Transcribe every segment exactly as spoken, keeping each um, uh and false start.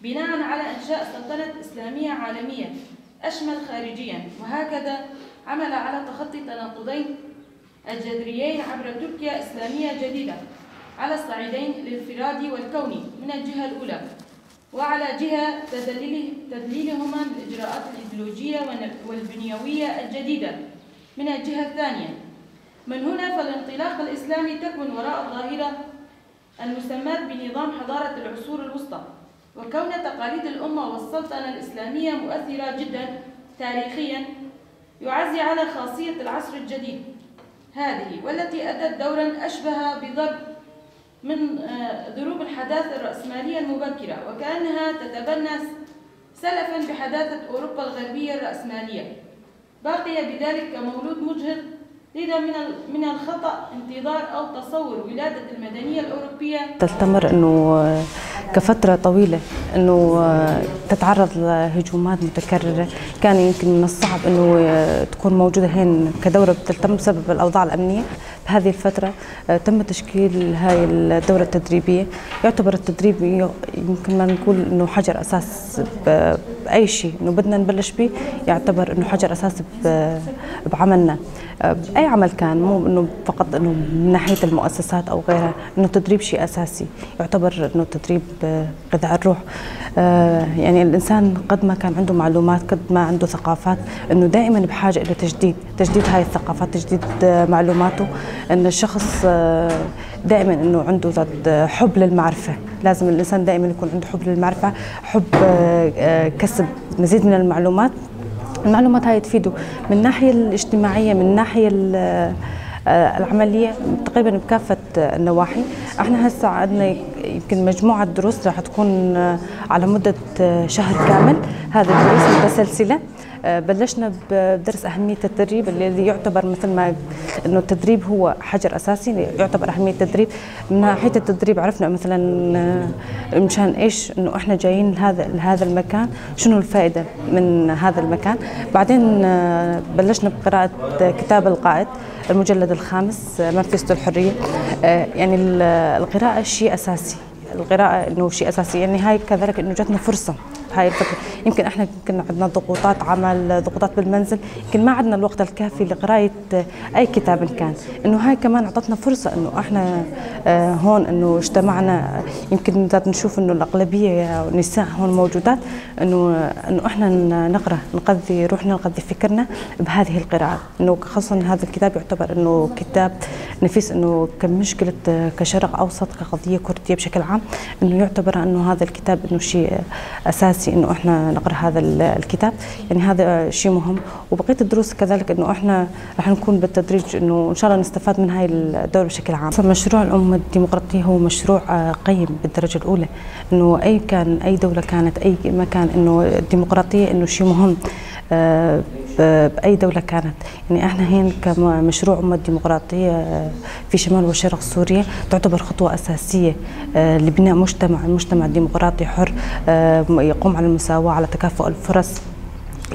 بناء على إنشاء سلطنة إسلامية عالمية أشمل خارجيًا، وهكذا عمل على تخطي تناقضين الجذريين عبر تركيا إسلامية جديدة على الصعيدين الانفرادي والكوني من الجهة الأولى، وعلى جهة تذليله-، تذليلهما بالإجراءات الإيديولوجية والن-، والبنيوية الجديدة من الجهة الثانية. من هنا فالانطلاق الإسلامي تكمن وراء الظاهرة المسماة بنظام حضارة العصور الوسطى، وكون تقاليد الأمة والسلطنة الإسلامية مؤثرة جدًا تاريخيًا، يعزي على خاصية العصر الجديد هذه، والتي أدت دورًا أشبه بضرب من، آه، ضروب الحداثة الرأسمالية المبكرة، وكأنها تتبنى سلفًا بحداثة أوروبا الغربية الرأسمالية. باقية بذلك كمولود مجهض، لذا من ال-، من الخطأ انتظار أو تصور ولادة المدنية الأوروبية. تعتبر إنه كفترة طويلة إنه تتعرض لهجومات متكررة، كان يمكن من الصعب إنه تكون موجودة هين كدورة بتلتم بسبب الأوضاع الأمنية. بهذه الفترة، آه، تم تشكيل هاي الدورة التدريبية. يعتبر التدريب ي-، يمكن ما نقول إنه حجر أساس ب-، بأي شيء، إنه بدنا نبلش بيه، يعتبر إنه حجر أساس ب-، بعملنا، آه، بأي عمل كان، مو إنه فقط إنه من ناحية المؤسسات أو غيرها، إنه التدريب شيء أساسي، يعتبر إنه التدريب، آه، غذاء الروح. آه، يعني الإنسان قد ما كان عنده معلومات، قد ما عنده ثقافات، إنه دائمًا بحاجة إلى تجديد، تجديد هاي الثقافات، تجديد، آه، معلوماته. إن الشخص، آه، دائمًا إنه عنده ذات، آه، حب للمعرفة. لازم الإنسان دائمًا يكون عنده حب للمعرفة، حب، آه، آه، كسب مزيد من المعلومات. المعلومات هاي تفيده من الناحية الاجتماعية، من الناحية ال-، آه، العملية، تقريبًا بكافة النواحي. احنا هسه عندنا يمكن مجموعة دروس راح تكون، آه، على مدة، آه، شهر كامل. هذه الدروس متسلسلة. آه، بلشنا بدرس أهمية التدريب، الذي يعتبر مثل ما إنه التدريب هو حجر أساسي، يعتبر أهمية التدريب. من ناحية التدريب عرفنا مثلًا، آه، مشان إيش إنه إحنا جايين لهذا، لهذا المكان، شنو الفائدة من هذا المكان. بعدين، آه، بلشنا بقراءة كتاب القائد، المجلد الخامس، آه، مانفيستو الحرية. آه، يعني ال-، القراءة شيء أساسي، القراءة إنه شيء أساسي، يعني هاي كذلك إنه جاتنا فرصة. هاي الفترة يمكن إحنا يمكن عندنا ضغوطات عمل، ضغوطات بالمنزل، يمكن ما عندنا الوقت الكافي لقراية أي كتاب إن كان. إنه هاي كمان عطتنا فرصة إنه إحنا، آه، هون إنه اجتمعنا. يمكن ذات نشوف إنه الأغلبية نساء هون موجودات، إنه، إنه إحنا ن-، نقرأ، نقضي روحنا، نقضي فكرنا بهذه القراءة. إنه خاصة إن هذا الكتاب يعتبر إنه كتاب نفيس، إنه كمشكلة، آه، كشرق أوسط، كقضية كردية بشكل عام، إنه يعتبر إنه هذا الكتاب إنه شيء أساسي إنه إحنا نقرأ هذا ال-، الكتاب. يعني هذا شيء مهم. وبقية الدروس كذلك إنه إحنا راح نكون بالتدريج إنه إن شاء الله نستفاد من هاي الدورة بشكل عام. مشروع الأمة الديمقراطية هو مشروع، آه، قيم بالدرجة الأولى، إنه أي كان، أي دولة كانت، أي مكان، إنه الديمقراطية إنه شيء مهم، آه، ب-، بأي دولة كانت. يعني إحنا هين كمشروع أمة ديمقراطية، آه، في شمال وشرق سوريا تعتبر خطوة أساسية، آه، لبناء مجتمع، مجتمع ديمقراطي حر، آه، يقوم على المساواة، على تكافؤ الفرص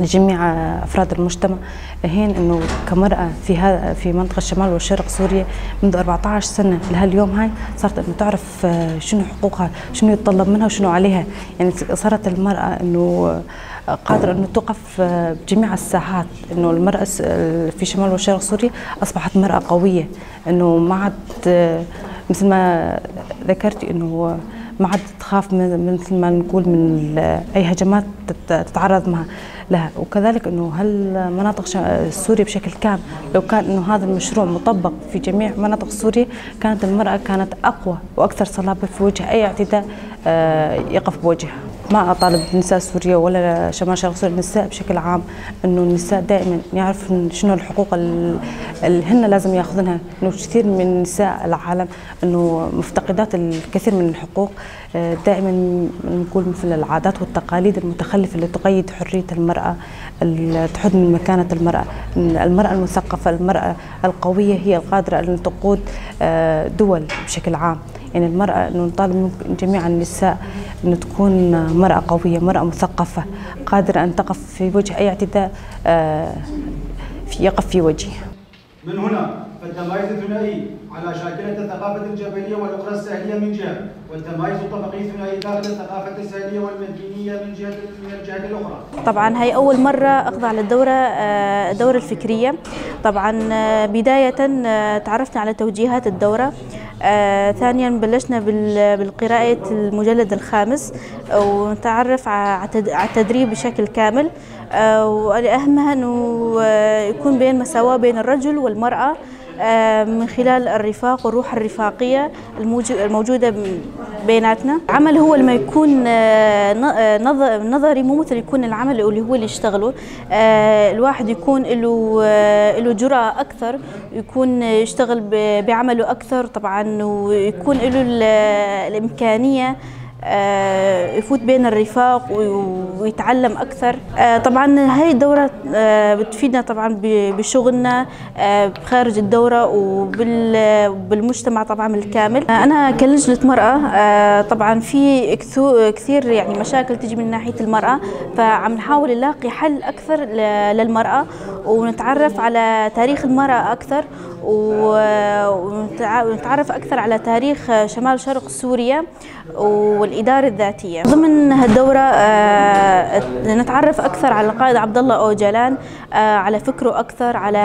لجميع، آه، أفراد المجتمع. هين إنه كمرأة في ها-، في منطقة شمال وشرق سوريا منذ أربعتاش سنة لهاليوم هاي صارت إنه تعرف، آه، شنو حقوقها، شنو يتطلب منها وشنو عليها. يعني صارت المرأة إنه قادرة إنه توقف، آه، بجميع الساحات، إنه المرأة س-، في شمال وشرق سوريا أصبحت مرأة قوية، إنه ما عاد، آه، مثل ما ذكرتي، إنه ما عاد تخاف من، من، مثل ما نقول، من ال-، أي هجمات تت-، تتعرض مها، لها. وكذلك إنه هالمناطق ش-، سوريا بشكل كامل، لو كان إنه هذا المشروع مطبق في جميع مناطق سوريا، كانت المرأة كانت أقوى وأكثر صلابة في وجه أي اعتداء، آه، يقف بوجهها. ما أطالب نساء سوريا ولا شمال شرق سوريا، النساء بشكل عام، إنه النساء دائمًا يعرفن شنو الحقوق ال-، اللي هن لازم ياخذنها. إنه كثير من نساء العالم إنه مفتقدات الكثير من الحقوق. آه، دائمًا نقول مثل العادات والتقاليد المتخلفة اللي تقيد حرية المرأة، ال-، تحد من مكانة المرأة. المرأة المثقفة، المرأة القوية هي القادرة على أن تقود، آه، دول بشكل عام. يعني المرأة، إنه نطالب من جميع النساء إنه تكون مرأة قوية، مرأة مثقفة، قادرة أن تقف في وجه أي اعتداء، آه، في، يقف في وجهها. من هنا التمايز الثنائي على شاكلة الثقافة الجبلية والأخرى الساحلية من جهة، والتمايز الطبقي الثنائي داخل الثقافة الساحلية والمدينية من جهة، من الجهة الأخرى. طبعًا هاي أول مرة أخضع للدورة، آه، الدورة الفكرية. طبعًا، آه، بداية، آه، تعرفنا على توجيهات الدورة. آه، ثانيًا بلشنا بال-، بالقراءة المجلد الخامس، ونتعرف ع-، ع تد-، ع التدريب بشكل كامل. آه، والأهم أنه، آه، يكون بين مساواة بين الرجل والمرأة، آه، من خلال الرفاق والروح الرفاقية الموج-، الموجودة ب-، بيناتنا. العمل هو لما يكون، آه، ن-، آه، نظ-، نظري، مو مثل يكون العمل اللي هو اللي يشتغله. آه، الواحد يكون له، آه، له جرأة أكثر، يكون يشتغل ب-، بعمله أكثر طبعًا، ويكون له ال-، الإمكانية، آه، يفوت بين الرفاق وي-، ويتعلم أكثر. آه، طبعًا هاي الدورة، آه، بتفيدنا طبعًا ب-، بشغلنا، آه، بخارج الدورة وبال-، بالمجتمع طبعًا بالكامل. آه، أنا كلجنة مرأة، آه، طبعًا في كثو-، كثير يعني مشاكل تجي من ناحية المرأة، فعم نحاول نلاقي حل أكثر ل-، للمرأة، ونتعرف على تاريخ المرأة أكثر، و-، ونتع-، ونتعرف أكثر على تاريخ شمال شرق سوريا والإدارة الذاتية. ضمن هالدورة، آه، نتعرف أكثر على القائد عبد الله أوجلان، آه، على فكره أكثر، على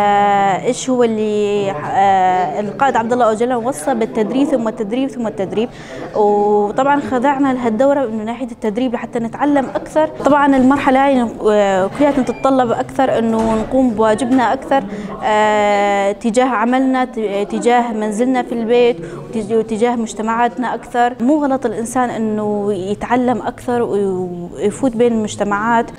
إيش هو اللي، آه، القائد عبد الله أوجلان وصى بالتدريب ثم التدريب ثم التدريب. وطبعًا خضعنا لهالدورة من ناحية التدريب لحتى نتعلم أكثر. طبعًا المرحلة هاي، آه، كلياتنا تتطلب أكثر إنه نقوم بواجبنا أكثر، آه، تجاه عملنا، ت-، تجاه منزلنا في البيت، وتج-، وتجاه مجتمعاتنا أكثر. مو غلط الإنسان إنه يتعلم أكثر ويفوت بين المجتمعات.